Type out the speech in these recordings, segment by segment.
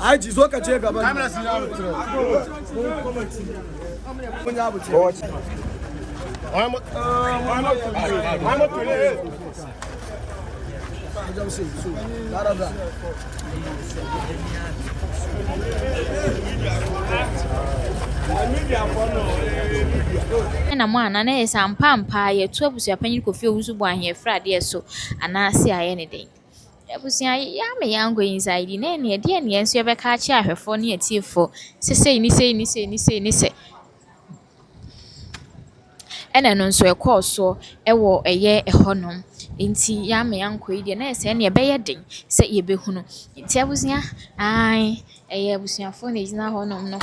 Aji zo ka ce gaban. Na mo ana na ɛyɛ sɛ ampa ampa ara yɛto abusuapanyin Kofi Owusu Boahen afiri adeɛ so anaase ayɛ ne dɛn. Abusua yɛ ama yɛankɔ inside na ɛneɛ deɛ ne yɛn nso yɛbɛka akyerɛ ahwɛfoɔ ne atiefoɔ sɛ sei ne sei ne sei ne sei ne sɛ. Ɛna ɛno nso ɛkɔɔ soɔ wɔ ɛyɛ ɛhɔnom. Nti yɛama yɛankɔ yi deɛ na ɛyɛ sɛ ɛneɛ ɛbɛyɛ den sɛ yɛbɛhunu. Nti abusua, ae, ɛyɛ abusuafoɔ na ɛgyina hɔnom no.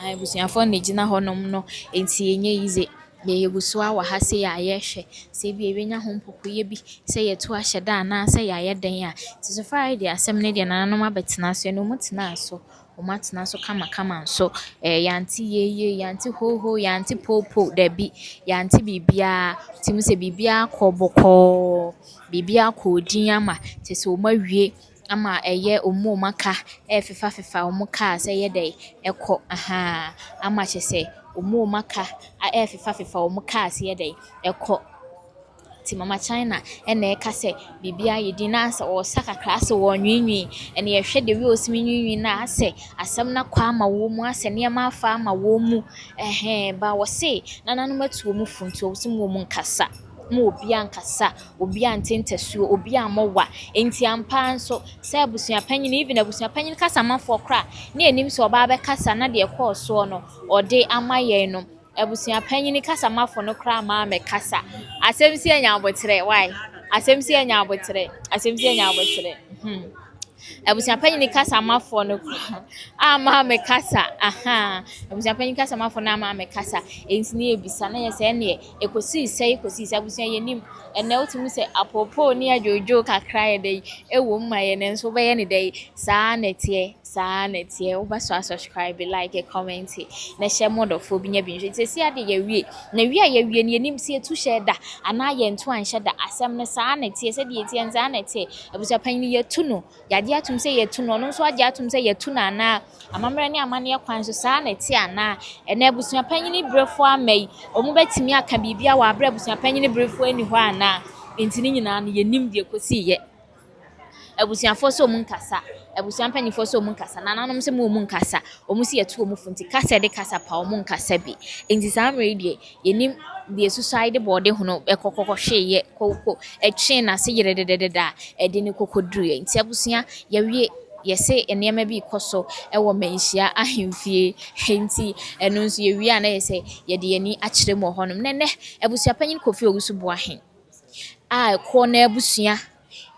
Ae, abusuafoɔ na ɛgyina hɔnom no. Nti ɛnyɛ easy. Yɛgu so ara wɔ ha sei a yɛrehwɛ sɛ ebia yɛbɛnya ho mpopoeɛ bi sɛ yɛto ahyɛ da anaasɛ yɛayɛ dɛn a. Nti so far yi deɛ asɛm no deɛ nananom abɛtena so ɛna wɔtenaa so. Wɔatena so kamakama nso. Ɛɛ yɛante yei, yɛante hoohoo, yɛante poopoo, dabi, yɛante biribiara. Wotumi hu sɛ biribiara kɔɔ bɔkɔɔ, biribiara kɔɔ dinn ama kyerɛ sɛ wɔawie ama ɛyɛ wɔn a wɔaka ɛrefefafefa wɔn kaa sɛ ɛyɛ dɛn ɛkɔ ahaa ama kyerɛ sɛ wɔn a wɔaka ɛrefefafefa wɔn kaa sɛ ɛyɛ dɛn ɛkɔ. Nti Mama China na ɛreka sɛ biribiara ayɛ din na asɛ ɔresa kakra asɛ ɔrenwiinwii. Ɛna yɛhwɛ the way ɔsi nwiinwii no a asɛ asɛm no akɔ ama wɔn mu, asɛ nneɛma afa ama wɔn mu. Ɛhɛn ba wɔse nananom atu wɔn fo nti wɔse mo wɔn nkasa. Mo obiara nkasa, obiara nte ntasuo, obiara mmɔ wa. Nti ampa ara nso sɛ abusuapanyin, even abusuapanyin kasamafoɔ koraa ne yɛnim sɛ ɔba abɛkasa na deɛ ɛkɔɔ soɔ no ɔde ama yɛn no, abusua panyin kasamafo no koraa maa mɛkasa. Asɛm si anya abotrɛ, why? Asɛm si anya abotrɛ, asɛm si anya abotrɛ. Abusua panyin kasamafoɔ no koraa ama mɛkasa, aha. Abusua panyin kasamafoɔ no ama mɛkasa. Enti ne yɛbisa na yɛ sɛ ɛneɛ ɛkɔsii sɛ ɛkɔsii sɛ abusua yɛnim. Ɛnɛ wotumi sɛ apoopoo ne adwoodwoo kakra yɛ dɛ ɛwɔ mu ma yɛn nso wobɛyɛ ne dɛ saa na ɛteɛ saa na ɛteɛ. Woba so a subscribe, like, comment na hyɛ mo dɔfoɔ bi nya bi nhwɛ. Nti sɛsi ade yɛwie na wie a yɛwie no yɛnim sɛ yɛtu hyɛ da anaa yɛnto anhyɛ da. Asɛm no saa na ɛteɛ sɛdeɛ ɛteɛ no saa na ɛteɛ. Abusua panyin yɛtu no yɛagye atom sɛ yɛtu no ɔno nso agye atom sɛ yɛtu no anaa amammerɛ ne amanneɛ kwan so saa na ɛte anaa ɛnɛ abusua panyin berefoɔ ama yi wɔn bɛtumi aka biribi a wɔ abere abusua panyin berefoɔ ani hɔ anaa nti ne nyinaa no yɛnim deɛ kɔsi yɛ. Abusuafoɔ sɛ wɔn nkasa, abusua mpanimfoɔ sɛ wɔn nkasa, nananom sɛ wɔn nkasa, wɔn si yɛto wɔn fo nti kasa de kasa pa wɔn nkasa bi. Nti saa mmerɛ yi deɛ yɛnim deɛ susuade de bɔɔde hono ɛkɔkɔkɔhweeɛ kɔkɔ ɛtwee n'ase yerɛdɛdɛdɛ a ɛde ne kɔkɔduruiɛ. Nti abusua yɛwie yɛse nneɛma bi rekɔ so ɛwɔ Manhyia ahemfie nti ɛno nso yɛwie a na yɛ sɛ yɛde yɛn ani akyerɛ mu wɔ hɔnom. Na ɛnɛ abusua panyin Kofi Owusu Boahen a ɛkɔɔ n'abusua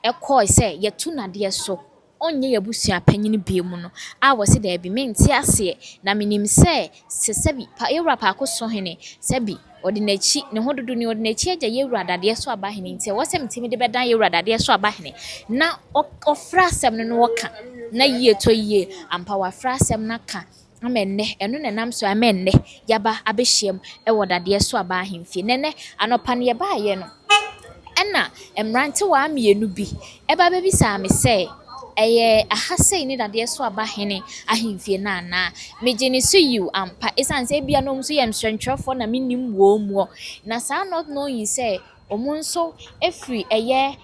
ɛkɔɔ sɛ yɛto n'adeɛ so ɔnyɛ yɛn abusua panyin bio mu no a wɔsi daabi mente aseɛ na menim sɛ sɛ sɛbi pa yɛwura Paako Sohene sɛbi ɔde n'akyi ne ho dodo ni ɔde n'akyi agya yɛwura dadeɛ so abahene nti ɛwɔ sɛ metumi de bɛdan yɛwura dadeɛ so abahene na ɔfrɛ asɛm no na ɔka na yie tɔ yie ampa wafrɛ asɛm no aka ama ɛnnɛ ɛno na ɛnam so ama ɛnnɛ yaba abɛhyia mu ɛwɔ dadeɛ so aba ahemfie. Na ɛnnɛ anɔpa no yɛbaayɛ no ɛna mmerantewaa mmienu bi ɛba bɛbisaa me sɛ ɛyɛ aha sei ne dadeɛ so abahene ahemfie no anaa? Megye ne so yiw ampa ɛsiane sɛ ebia na wɔn nso yɛ nsɛntwerɛfoɔ na mennim wɔn mu. Na saa not knowing sɛ wɔn nso efiri ɛyɛ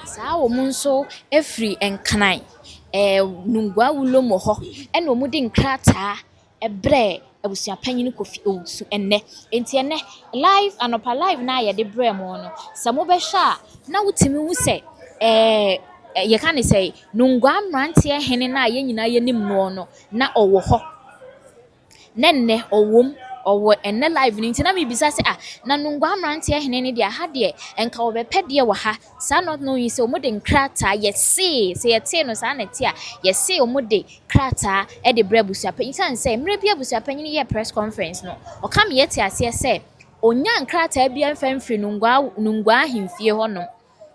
saa wɔn nso efiri Nkran ɛɛ Nungua Wulom wɔ hɔ ɛna wɔde nkrataa ɛbrɛɛ abusuapanyin Kofi Owusu ɛnnɛ. Nti ɛnnɛ live anɔpa live na yɛde brɛɛ mo no sɛ mobɛhwɛ a na wotumi hu sɛ ɛɛ yɛka ne sɛ Nungua mmeranteɛ hene no a yɛn nyinaa yɛnim noɔ no na ɔwɔ hɔ. Na nnɛ ɔwɔ mu. Ɔwɔ ɛnnɛ live no nti na mebisa sɛ ah, na Nungua mmeranteɛ hene no deɛ aha deɛ nka wɔbɛpɛ deɛ wɔ ha saa not knowing sɛ wɔde nkrataa yɛsee sɛ yɛtee no saa na ɛte a yɛsee wɔde krataa de brɛ abusuapanyin sane sɛ mmerɛ bi abusuapanyin yɛɛ press conference no ɔka me yɛte aseɛ sɛ ɔnya nkrataa bi mfa mfiri Nungua Nungua ahemfie hɔnom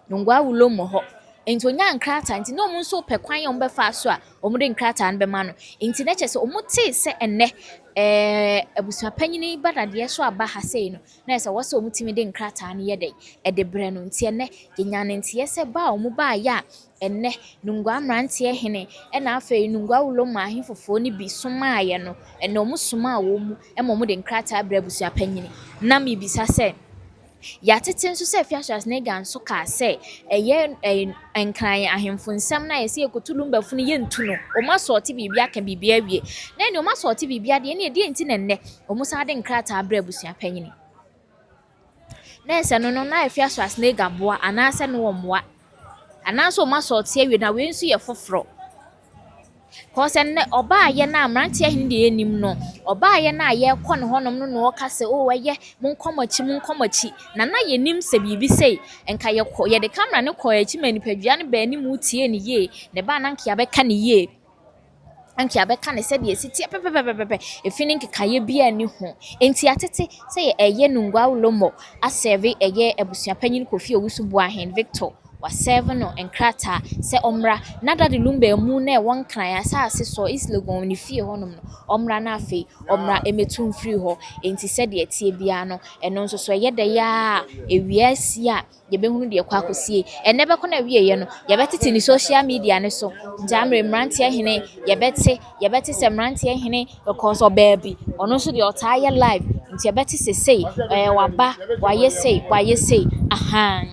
Nungua Wulomo hɔ nti ɔnya nkrataa nti na wɔn nso pɛ kwan a wɔbɛfa so a wɔde nkrataa no bɛma no nti na kyerɛ sɛ wɔtee sɛ ɛnnɛ abusuapanyin ba dadeɛ so aba ha sei no na ɛsɛ wɔ sɛ wɔtumi de nkrataa no yɛ dɛ ɛde brɛ no nti ɛnnɛ yɛnya ne nteɛ sɛ ba a wɔn baayɛ a ɛnnɛ Nungua mmeranteɛ hene ɛna afei Nungua Wulomo ahemfofoɔ no bi somaeɛ no ɛnna wɔn somaa wɔn mu ɛma wɔde nkrataa brɛ abusuapanyin na mibisa sɛ yɛatete nso sɛ Afia Schwarzenegger nso kaa sɛ ɛyɛ Nkran ahemfo nsɛm no a yɛsɛ yɛkɔtu Lumbafo no yɛntu no wɔn asɔɔte biribi aka biribi awie na ɛne wɔn asɔɔte biribi adeɛ ne ɛdeɛ nti na nnɛ wɔn san de nkrataa brɛ abusuapanyin na ɛsɛ no no na Afia Schwarzenegger boa anaasɛ no wɔn mmoa anaasɛ wɔn asɔɔte awie na wei nso yɛ foforɔ. Kɔsɛ nnɛ ɔbaayɛ no a mmeranteɛ hene deɛ yɛnim no ɔbaayɛ no a yɛrekɔ ne hɔnom no na ɔka sɛ o ɛyɛ monkɔ mo akyi monkɔ mo akyi na na yɛnim sɛ biribi sei nka yɛkɔ yɛde camera no kɔɔ akyi ma nipadua no baa anim tie ne yie na ɛbaa na nka yɛabɛka ne yie anka yɛabɛka ne sɛdeɛ ɛsi teɛ pɛpɛpɛpɛpɛ efi ne nkekaeɛ biara nni ho nti atete sɛ ɛyɛ Nungua Wulomo asɛve ɛyɛ abusuapanyin Kofi Owusu Boahen Victor wasɛve no nkrataa sɛ ɔmmra na Daddy Lumba mu na ɛwɔ Nkran asase so East Legon ne fie hɔnom no ɔmmra na afei ɔmmra mmɛtu mfiri hɔ nti sɛdeɛ ɛteɛ biara no ɛno nso so ɛyɛ dɛ a ewia asi a yɛbɛhunu deɛ ɛkɔ akɔsie ɛnɛ bɛkɔ no awieɛ no yɛbɛtete ne social media ne so gyamre mmeranteɛ hene yɛbɛte yɛbɛte sɛ mmeranteɛ hene because ɔbaa bi ɔno nso deɛ ɔtaa yɛ live nti yɛbɛte sɛ sei ɛɛ waba wayɛ sei wayɛ sei ahan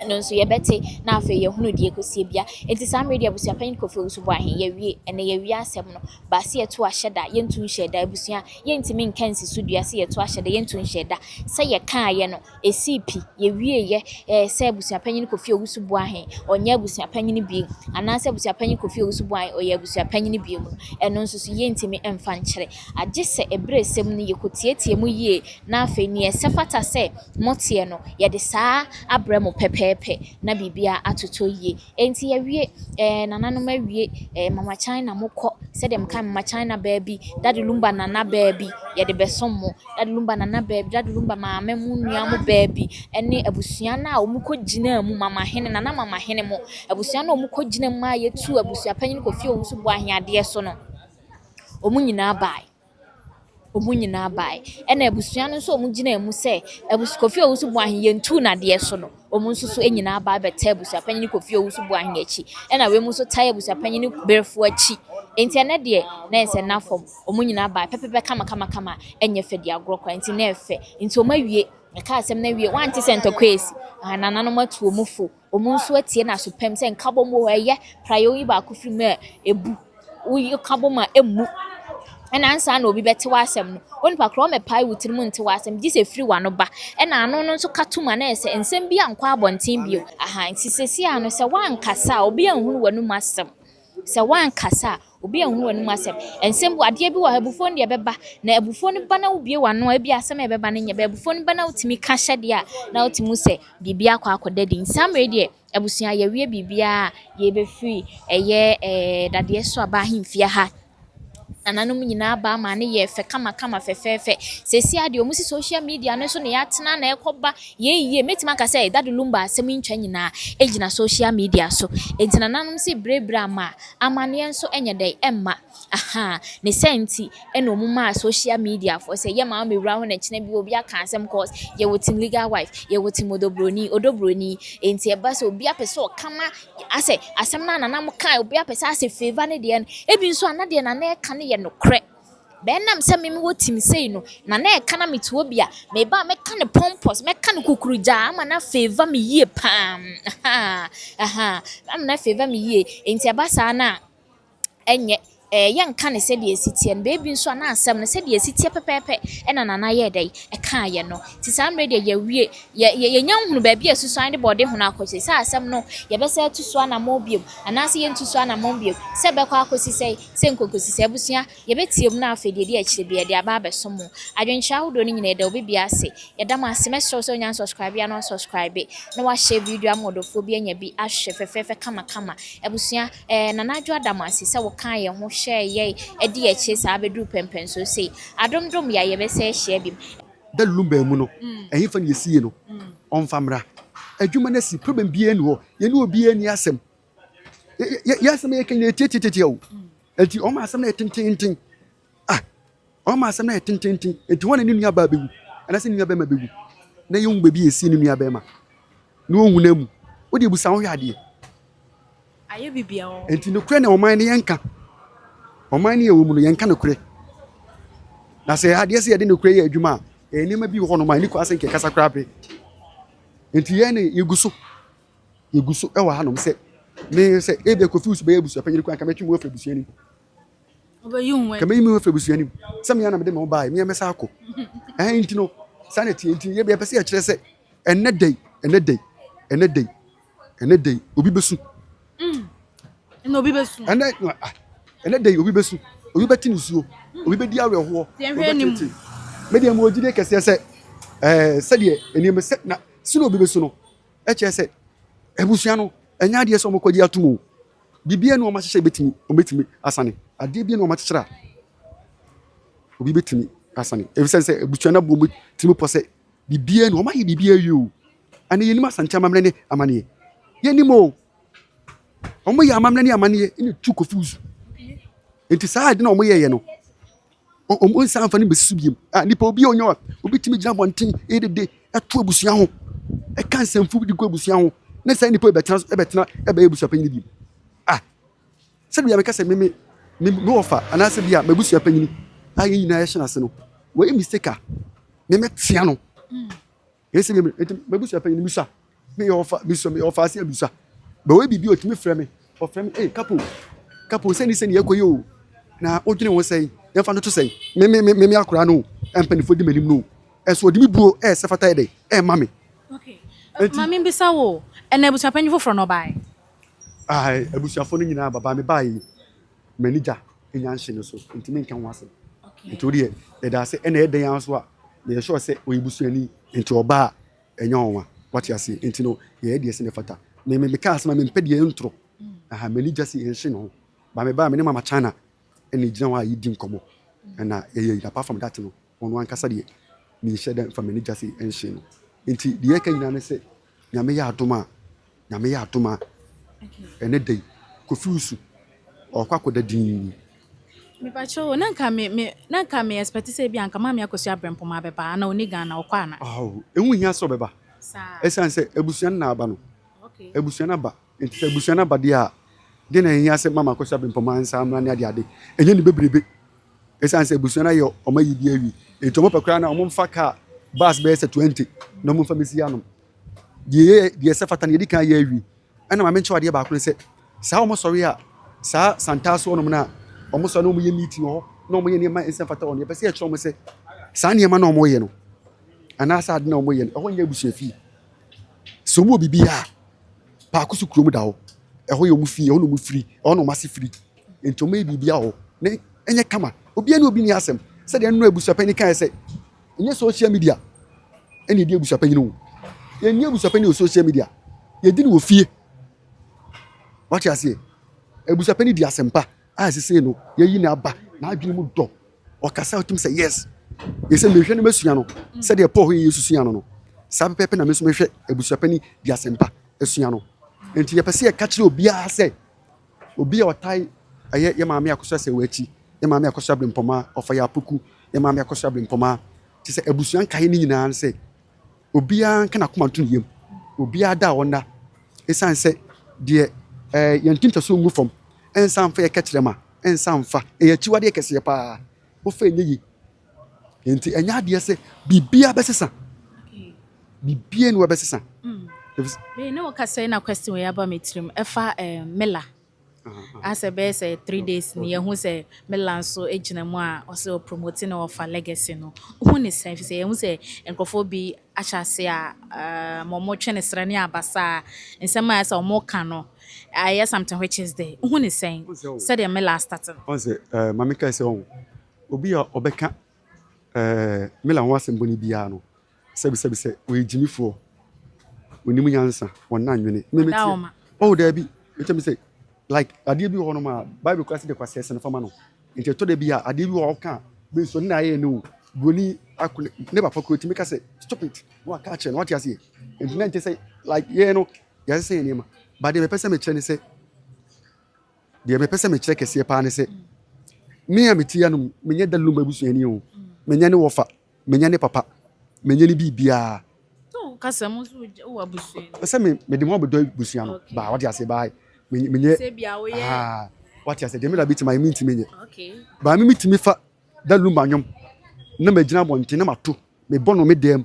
ɛno nso yɛbɛte na afei yɛhunu deɛ ɛkɔsie bia nti saa mmerɛ deɛ abusuapanyin Kofi Owusu Boahen yɛwie ɛnɛ yɛwie asɛm no baasi yɛto ahyɛ da yɛntu nhyɛ da abusua yɛntumi nka nsi so dua sɛ yɛto ahyɛ da yɛntu nhyɛ da sɛ yɛkaayɛ no ɛsii pi yɛwieɛ sɛ abusuapanyin Kofi Owusu Boahen ɔnyɛ abusuapanyin bio anaasɛ abusuapanyin Kofi Owusu Boahen ɔyɛ abusuapanyin bio mu no ɛno nso so yɛntumi mfa nkyerɛ agye sɛ ɛberɛ sɛm no yɛkɔtietie mu yie na afei neɛ ɛsɛ fata sɛ moteɛ no yɛde saa abrɛ mo pɛpɛɛpɛ na biribiara atotɔ yie enti yɛwie nananom awie Mama China mokɔ sɛdeɛ meka Mama China baabi Daddy Lumba nana baabi yɛde bɛsom mo Daddy Lumba nana baabi Daddy Lumba maame mo nua mo baabi ɛne abusua no a wɔn kɔ gyina mu Mama Hene nana Mama Hene mo abusua no a wɔn kɔ gyina mu a yɛtu abusuapanyin Kofi Owusu Boahen adeɛ so no wɔn nyinaa bae wɔn nyinaa bae ɛna abusua no nso a wɔn gyina mu sɛ abus Kofi Owusu Boahen yɛntu n'adeɛ so no wɔn nso so nyinaa bae bɛtɛ abusuapanyin Kofi Owusu Boahen akyi ɛna wɔn nso tae abusuapanyin Berefo akyi nti ɛnɛ deɛ na ɛsɛ nna fam wɔn nyinaa bae pɛpɛpɛ kama kama kama ɛnyɛ fɛ di agorɔ koraa nti na ɛfɛ nti wɔn awie ɛka asɛm no awie wante sɛ ntɔkwa esi nananom atu wɔn fo wɔn nso atie n'aso pɛm sɛ nkabom wɔ hɔ ɛyɛ praeɛ oyi baako firi mu a ebu woyi kabom a emu ɛna ansa na obi bɛte w'asɛm no onipa korɔ ɔmɛpae wo tirim nte w'asɛm gye sɛ firi w'ano ba ɛna ano no nso ka tom a na ɛsɛ nsɛm bi ankɔ abɔnten bio aha nti sɛsi ano sɛ wankasa a obi anhunu w'anum asɛm sɛ wankasa a obi anhunu w'anum asɛm nsɛm bi adeɛ bi wɔ ha abufuo no deɛ ɛbɛba na abufuo no ba na wobie w'ano a ebi asɛm a ɛbɛba no nyɛ bɛ abufuo no ba na wotumi ka hyɛ deɛ a na wotumi sɛ biribi akɔ akɔda di nsa mmerɛ deɛ abusua yɛwie biribiara a yɛbɛfiri ɛyɛ dadeɛ so aba ahemfie ha nananom nyinaa ba ama ne yɛ fɛ kamakama fɛfɛɛfɛ sɛsi adeɛ ɔmo si social media no so na yɛatena na ɛkɔba yɛyie mɛtumi aka sɛ Daddy Lumba asɛm ntwa nyinaa egyina social media so enti nananom si berebere ama amanneɛ nso nyɛ dɛ ɛmma aha ne sɛ nti ɛna ɔmo maa social media foɔ sɛ yɛ maa mewura hɔ na kyena bi obi aka asɛm cause yɛwɔ team legal wife yɛwɔ team odobroni odobroni enti ɛba sɛ obi apɛ sɛ ɔkama asɛ asɛm no a nanam kaa obi apɛ sɛ asɛ favour ne deɛ no ebi nso a na deɛ nana ɛka no yɛ nokorɛ bɛnam sɛ meme wɔ team sei no na na ɛka na mete hɔ bi a meba a mɛka ne pompous mɛka ne kukurugyaa ama na favour me yie paa aha aha ama na favour me yie enti ɛba saa na ɛnyɛ Ɛɛ, yɛnka no sɛdeɛ ɛsi teɛ no, baabi nso a na asɛm no sɛdeɛ ɛsi teɛ pɛpɛɛpɛ na Nana yɛɛ dɛn? Ɛkaeɛ no. Nti saa mmerɛ deɛ yɛawie, yɛ, yɛ, yɛnya nhunu baabi a asusuan de bɔɔde hono akɔsi. Sɛ asɛm no yɛbɛsan atu so anammɔn bio anaasɛ yɛntu so anammɔn bio, sɛ ɛbɛkɔ akɔsi sɛn, sɛ nkonkosi sɛ abusua, yɛbɛtie mu na afei deɛ ɛdi akyire bi yɛde aba abɛso mo. Adwenkyerɛ ahodoɔ no nyinaa yɛda obi biara ase. Yɛda mo ase. Mɛsrɛ wo sɛ wonya nsubscribe a na wasubscribe na wahyɛ video ama ɔdɔfoɔ bi anya bi ahwɛ fɛfɛɛfɛ kamakama. Abusua, eh, Nana Adwo ada mo ase sɛ wokaa yɛn ho hwɛɛ yɛn di akyire saa bɛduru pɛmpɛnsoɔ sei. Adom dom yɛ a yɛbɛsan ahyia biom. Da Lumba mu no, ɛhefa na yɛsie no? Ɔmfa mmra. Adwuma no asi, problem biara nni hɔ. Yɛne obiara nni asɛm. Yɛ asɛm a yɛka nyinaa tiatiatiatia o. Enti ɔma asɛm no yɛ tententen. Ah, ɔma asɛm no yɛ tententen. Enti hɔ na ne nua baa bɛwu, anaasɛ ne nua bɛrima bɛwu, na yɛnhu baabi a yɛsie ne nua bɛrima, na ɔnhu no amu. Wode abusa ho hwɛ adeɛ. Ayɛ biribiara wɔ hɔ. Enti nokorɛ na ɔman no yɛnka. Ɔman no yɛwɔ mu no yɛnka nokorɛ. Na sɛ adeɛ sɛ yɛde nokorɛ yɛ adwuma a, ɛyɛ nneɛma bi wɔ hɔnom a ɛni kwan sɛ nka yɛkasa koraa pɛ. Enti yɛn ne yɛgu so yɛgu so wɔ hanom sɛ me sɛ ebia Kofi Wusu bɛyɛ abusuapanyin koraa nka mɛtwe me ho afiri abusua no mu. Wobɛyi wo ho Nka mɛyi me ho afiri abusua no mu. Sɛ me ara na mede me ho baeɛ, me ara mɛsan akɔ. Ɛhɛn nti no, saa na ɛteɛ. Nti yɛpɛ sɛ yɛkyerɛ sɛ ɛnnɛ da yi, ɛnnɛ da yi, ɛnnɛ da yi, ɛnnɛ da yi, obi bɛsu. Ɛnna obi bɛsu. Ɛnnɛ, ah, ɛnnɛ da yi, obi bɛsu. Obi bɛte nisuo. Obi bɛdi awerɛhoɔ. Yɛnhwɛ anim. Me deɛ mewɔ gyidie kɛseɛ sɛ ɛɛ sɛdeɛ nneɛma sɛ na su na obi bɛsu no ɛkyerɛ sɛ abusua no ɛnyɛ adeɛ sɛ wɔkɔgye atom o. Biribiara ni wɔn ahyehyɛ bɛtumi wɔbɛtumi asane. Adeɛ bi na wɔn akyekyere a obi bɛtumi asane. Efisɛ sɛ abusua no abɔ wɔn tirim pɔ sɛ biribiara ni wɔn ayɛ biribiara yie o. Ɛnna yɛnim Asante amammerɛ ne amanneɛ. Yɛnim o. Wɔn yɛ amammerɛ ne amanneɛ ɛna tu Kofi Wusu. Nti saa ade na wɔn yɛyɛ no wɔn nsa nfa no bɛsi so biem. A nipa obi a ɔnyɛ obi tumi gyina abɔnten ɛdede ɛto abusua ho ɛka nsɛmfo de gu abusua ho ne saa nipa bɛtena ɛbɛtena ɛbɛyɛ abusua panyin bi. Ah sɛdeɛ meka sɛ me me me me wɔfa anaasɛ bi a m'abusua panyin a yɛn nyinaa yɛhyɛ n'ase no wɔyɛ mistake a me mɛtea no. Esi me nti m'abusua panyin bisa me yɛ ɔfa bisa me ɔfa ase abisa. Bɛ wɔ biribi otumi frɛ me ɔfrɛ me ee kapo kapo sɛni sɛni ɛkɔ yi o na wodwene ho sɛn yɛmfa no to sɛn me me me me akora no mpanyinfoɔ di m'anim no ɛso ɔde me buo ɛsɛ fata yɛ dɛ ɛma me. Okay. Maame mbisa wo ɛna abusua panyin foforɔ na ɔbaeɛ? Ah abusuafoɔ no nyinaa ba ba me baeɛ yi m'ani gya nya nhye no so nti menka ho asɛm. Nti wo deɛ yɛda ase ɛna ɛyɛ dɛn ara nso a meyɛ sure sɛ ɔyɛ busuani nti ɔba a ɛnyɛ ɔnwa wate aseɛ nti no yɛyɛ deɛ sɛ ne fata me me meka asɛm a mempɛ deɛ ntorɔ aha m'ani gya sɛ yɛnhye ne ho ba me ba me ne mama China ɛna ɛgyina hɔ a yɛdi nkɔmmɔ ɛna yɛyɛ apart from that no ɔno ankasa deɛ menhyɛ dɛ mfa m'ani gya sɛ ɛnhye no nti deɛ yɛka nyinaa ne sɛ Nyame yɛ adom a Nyame yɛ adom a ɛnɛ da yi Kofi Wusu ɔkɔ akɔda dinn. Mepakyɛw o, na nka me me na nka me expect sɛ ebia nka Maame Akosua Abrempong abɛba ana onni Ghana ɔkɔ ana? Aw, ɛho nhia sɛ ɔbɛba. Saa. Ɛsiane sɛ abusua no na aba no. Okay. Abusua no aba. Nti sɛ abusua no aba deɛ a, deɛ na ɛhia sɛ Maame Akosua Abrempong nsa mmra ne adeade. Ɛnyɛ ne bebrebe. Ɛsiane sɛ abusua no ayɛ wɔn ayi bi awie. Nti wɔn pɛ koraa na wɔn mfa kaa bus bɛyɛ sɛ 20 na wɔn mfa mmɛsi anom. Deɛ yɛ deɛ ɛsɛ fata no yɛdi kan yɛ awie. Ɛna maame nkyɛw adeɛ baako ne sɛ saa wɔn sɔre a saa santaa so wɔnom no a wɔn sɔre na wɔn yɛ meeting wɔ hɔ na wɔn yɛ nneɛma ɛnsɛ fata wɔn yɛpɛ sɛ yɛkyerɛ wɔn sɛ saa nneɛma na wɔn yɛ no anaasɛ ade na wɔn yɛ no ɛhɔ nyɛ abusua fie. Sɛ wɔn wɔ biribi a paako so kurom da hɔ ɛhɔ yɛ wɔn fie ɛhɔ na wɔn firi ɛhɔ na wɔn ase firi nti wɔn yɛ biribi a hɔ na ɛnyɛ kama obiara ne obi ni asɛm sɛdeɛ nnora abusuapanyin kae sɛ Ɛnyɛ social media ɛna yɛdi abusuapanyin o. Yɛnni abusuapanyin wɔ social media. Yɛdi no wɔ fie. Wate aseɛ? Abusuapanyin di asɛmpa a sesei no yɛyi no aba n'adwene mu dɔ. Ɔkasa a wotumi sɛ yes. Yɛsɛ mehwɛ no masua no sɛdeɛ Paul hwɛ Yesu sua no no. Saa pɛpɛɛpɛ na me nso mehwɛ abusuapanyin di asɛmpa asua no. Nti yɛpɛ sɛ yɛka kyerɛ obiara sɛ Obi a ɔtae yɛ yɛ maame Akosua Sewaa akyi, yɛ maame Akosua Brempɔmaa, ɔfa yɛ Apoku, yɛ maame Akosua Brempɔmaa. Kyerɛ sɛ abusua nkaeɛ no nyinaa ne sɛ obiara nka n'akoma nto ne yam, obiara da a ɔnna. Ɛsiane sɛ deɛ ɛɛ yɛn ntintasuo ngu fam, ɛnsa mfa yɛ kɛkyerɛma, ɛnsa mfa, ɛyɛ akyiwadeɛ kɛseɛ paa. Wofa ɛnyɛ yie. Nti ɛnyɛ adeɛ sɛ biribiara bɛsesa. Biribiara ni hɔ bɛsesa. Me ne wo kasa yi na question wei aba me tirim ɛfa eh, Mela. Asɛ bɛyɛ sɛ 3 days ni yɛhu sɛ Mela nso gyina mu a ɔsɛ ɔpromote ne ɔfa legacy no. Wohu ne sɛn? Fi sɛ yɛhu sɛ nkurɔfoɔ bi ahyɛ ase a ɔmo twe ne serɛ ne abasa a nsɛm a ɛsɛ ɔmo ka no ayɛ something which is there. Wohu ne sɛn sɛdeɛ Mela start no? Ɔn sɛ maame kae sɛ ɔn obi a ɔbɛka Mela ho asɛm bɔne biara no, sɛbisɛbi sɛ ɔyɛ gyimifoɔ, onim nyansa, ɔnna nwene. Da ɔma. Oh daabi, mekyɛ me sɛ like adeɛ bi wɔ hɔnom a Bible kora sɛ de kwasɛ sɛ no fama no. Nti ɛtɔ da bi a adeɛ bi wɔ hɔ ɔka a bɛnso ne na ayɛ no o, buroni ako ne papa kuro tumi ka sɛ stop it na waka akyerɛ no, wate aseɛ. Nti na nkyɛ sɛ like yɛn no yɛasesɛ yɛn nneɛma, but deɛ mepɛ sɛ mekyerɛ ne sɛ, deɛ mepɛ sɛ mekyerɛ kɛseɛ paa ne sɛ, me a mete hanom, menyɛ Daddy Lumba abusuani o, menyɛ ne wɔfa, menyɛ ne papa, menyɛ ne biribiara. So kasa mu nso wɔ abusua ni. Sɛ me mede mo abɛdɔ abusua no baa, wate aseɛ, baa menyɛ Sɛ bia woyɛ ah, wate aseɛ, deɛ mela bɛtumi ayɛ, mentumi nyɛ. Okay. Baa me metumi fa Daddy Lumba nnwom na magyina abɔnten na mato, mebɔ no me dɛm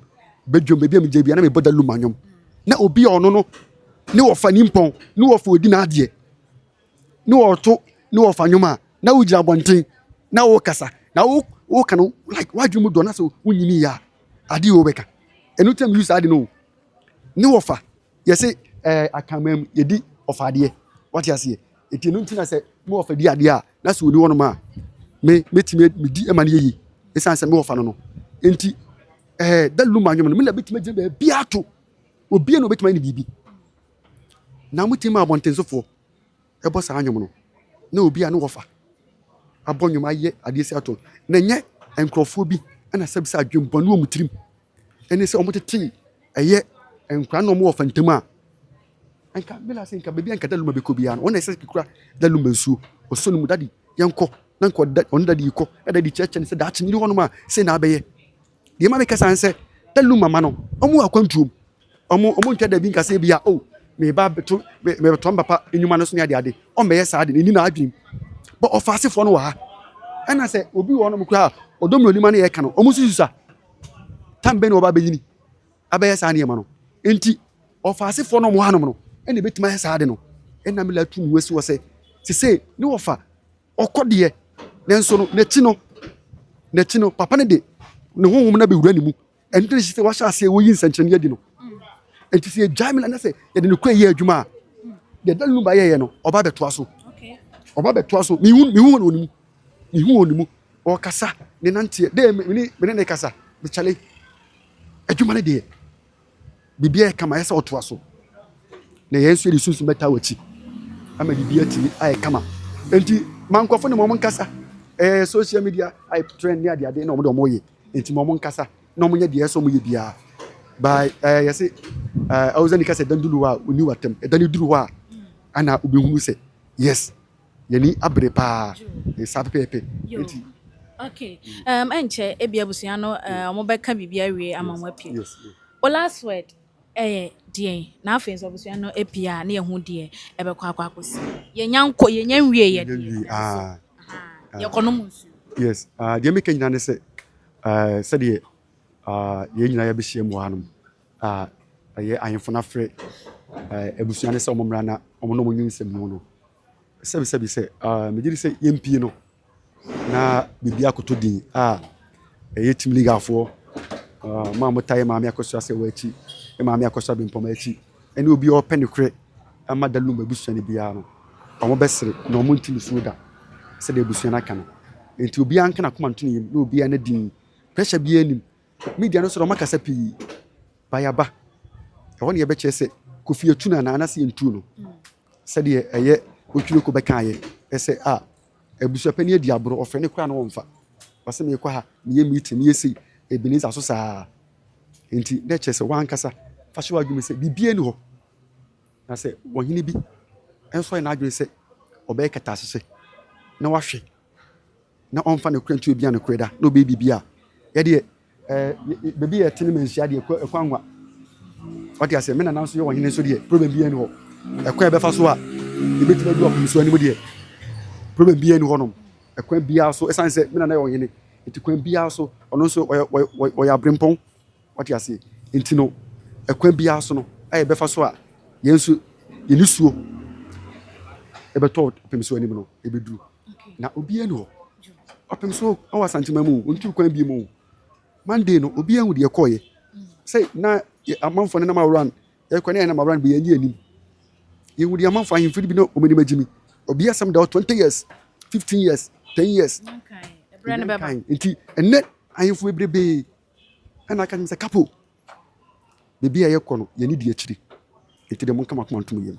badwam, baabi a megya bia na mebɔ Daddy Lumba nnwom, na obi a ɔno no ne wɔfa nimpɔn ne wɔfa odi n'adeɛ ne wɔto ne wɔfa nnwom a na wogyina abɔnten na wokasa na wo woka no like wadwene mu dɔ na sɛ wonyini yɛ a adeɛ wɔ bɛka ɛno tɛm use ade no ne wɔfa yɛsɛ akamam yɛdi ɔfa adeɛ, wate aseɛ. Nti ɛno nti na sɛ me wɔfa di adeɛ a na sɛ ɔni hɔnom a me mɛtumi medi ma no yɛyi ɛsiane sɛ me wɔfa no. Nti Daddy Lumba nnwom no, me na bɛtumi agyina baabi ato obiara na obɛtumi ayɛ ne biribi na motumi ma abɔntensofoɔ ɛbɔ saa nnwom no na obi a ne wɔfa abɔ nnwom ayɛ adeɛ si ato na ɛnyɛ nkurɔfoɔ bi ɛna sɛbi sɛ adwembɔne wɔ mu tirim ɛne sɛ wɔn ɛyɛ nkwadaa na wɔn wɔ fantam a nka mela sɛ nka baabi a nka Daddy Lumba bɛkɔ biara no, wɔn na ɛsɛ kura Daddy Lumba nsuo ɔsɔ ne mu, "Daddy, yɛnkɔ," na nka ɔne daddy yi kɔ na daddy kyerɛkyerɛ ne sɛ daakye ne hɔnom a sei na abɛyɛ. Deɛ ma meka saa sɛ Daddy Lumba ma no ɔmo wɔ akwantuom, ɔmo ntwa dabi nka sɛ bia o meba bɛto mebɛtɔ mpapa nnwuma no so ne ade ade, ɔmbɛyɛ saa de n'ani na adwenem bɛ ɔfa asefoɔ no wɔ ha. Ɛna sɛ obi wɔ hɔnom koraa a ɔdɔm na onima no yɛ ka no, ɔmo nso susa tam bɛn na ɔba abɛnyini abɛyɛ saa nneɛma no. Nti ɔfa asefoɔ no ɔmo hanom no ɛna ebɛtumi ayɛ saa de no. Ɛna mela tu mu asi wɔ sɛ sese ne wɔfa ɔkɔ deɛ, nanso no n'akyi no papa no de ne honhom no abɛwura ne mu. Ɛno nti sɛ wahyɛ aseɛ wɔyi nsɛnkyerɛnne adi no. Nti sɛ yɛgyae me na sɛ yɛde ne kɔ yɛ adwuma a, deɛ Daddy Lumba yɛyɛ no, ɔba bɛtoa so. Okay. Ɔba bɛtoa so. Mihu wɔ ne mu, mihu wɔ ne mu, ɔkasa ne nanteɛ de me ne kasa mekyale adwuma no deɛ, biribiara yɛ kama, ɛyɛ sɛ ɔtoa so na yɛn nso yɛde sunsun bɛta wɔ akyi ama biribiara atumi ayɛ kama. Nti ma nkurɔfo ne ma ɔmo nkasa, ɛyɛ social media ayɛ trend ne adeade na ɔmo de ɔmo yɛ. Nti ma ɔmo nkasa na ɔmo nyɛ deɛ ɛsɛ ɔmo yɛ biara by yɛsɛ ɛwɔsɛ nika sɛ ɛdan duru hɔ a oni watam, ɛdan duru hɔ a ana obɛhunu sɛ yes, yɛni abere paa saa pɛpɛɛpɛ. Yo. Nti Okay. Ɛnkyɛ ebi abusua no ɔmo bɛka biribi awie ama mo apue. Yes. O last word ɛyɛ deɛn? Na afei nso abusua no epie a ne yɛho deɛ ɛbɛkɔ akɔsi. Yɛnya nkɔ, yɛnya nwie yɛ Yɛnya deɛ. nwie, ah. Yɛkɔnom nsuo. Yes, deɛ meka nyinaa ne sɛ sɛdeɛ yɛn nyinaa yɛbɛhyia mu wɔ hanom a ɛyɛ ahemfo no afrɛ abusua no sɛ ɔmo mmra na ɔmo ne ɔmo nyi nsɛm mu no, sɛbisɛbi sɛ megye di sɛ yɛmpie no na biribi akɔtɔ din a ɛyɛ team legalfoɔ mo a motaa yɛ maame Akosua sɛ wɔ akyi, yɛ maame Akosua Bempɔma akyi, ɛne obi a ɔpɛ ne korɛ ama Daddy Lumba abusua no biara no, ɔmo bɛsere na ɔmo nti nisuo da sɛdeɛ abusua no aka no. Nti obiara nka n'akoma nto ne yam na obiara ne din pressure biara nim media no so na ɔmo akasa pii bayaba. Ɛhɔ ne yɛbɛkyerɛ sɛ Kofi atu no anaa anaasɛ yɛntu no sɛdeɛ ɛyɛ otwire ko bɛkaeɛ ɛsɛ a abusuapɛni adi aborɔ, ɔfrɛ ne koraa na wɔmfa ɔsɛ mekɔ ha, meyɛ meeting, meyɛ sei Ebenezer so saa. Nti na ɛkyerɛ sɛ wankasa fa hyɛ w'adwene sɛ biribiara ni hɔ na sɛ ɔhene bi nso ayɛ n'adwene sɛ ɔbɛyɛ kɛtɛasehyɛ na wahwɛ na ɔmfa ne kora nto obi a ne kora da na ɔbɛyɛ biribi a yɛdeɛ baabi yɛ tene ma nhyia deɛ ɛkɔ anwa, wate aseɛ. Me nana nso yɛ ɔhene nso deɛ, problem biara ni hɔ. Ɛkwan a yɛbɛfa so a yɛbɛtumi adu apomsuo anim deɛ, problem biara ni hɔnom. Ɛkwan biara so, ɛsiane sɛ me nana yɛ ɔhene nti, kwan biara so ɔno nso ɔyɛ aberempɔn, wate aseɛ. Nti no ɛkwan biara so no a yɛbɛfa so a yɛn nso yɛn nisuo. Ɛbɛtɔ ɔpem so anim no, ɛbɛduru. Na obiara ni hɔ. Ɔpem so ɔwɔ Asantema mu o, ɔntu kwan bi mu o. Monday no, obiara hu deɛ ɛkɔɔyɛ. Sɛ na amanfoɔ no nam awuran, yɛkɔ ne yɛnam awuran bi yɛnyi anim. Yɛhu deɛ amanfoɔ ahemfo no bi na wɔn anim agyi mi. Obi asɛm da hɔ 20 years, 15 years, 10 years. Ɛberɛ no bɛba. Nti ɛnɛ ahemfo bebrebee ɛna aka kyerɛ sɛ kapo, baabi a yɛkɔ no yɛne di akyiri. Nti deɛ monka mo akoma ntom yam.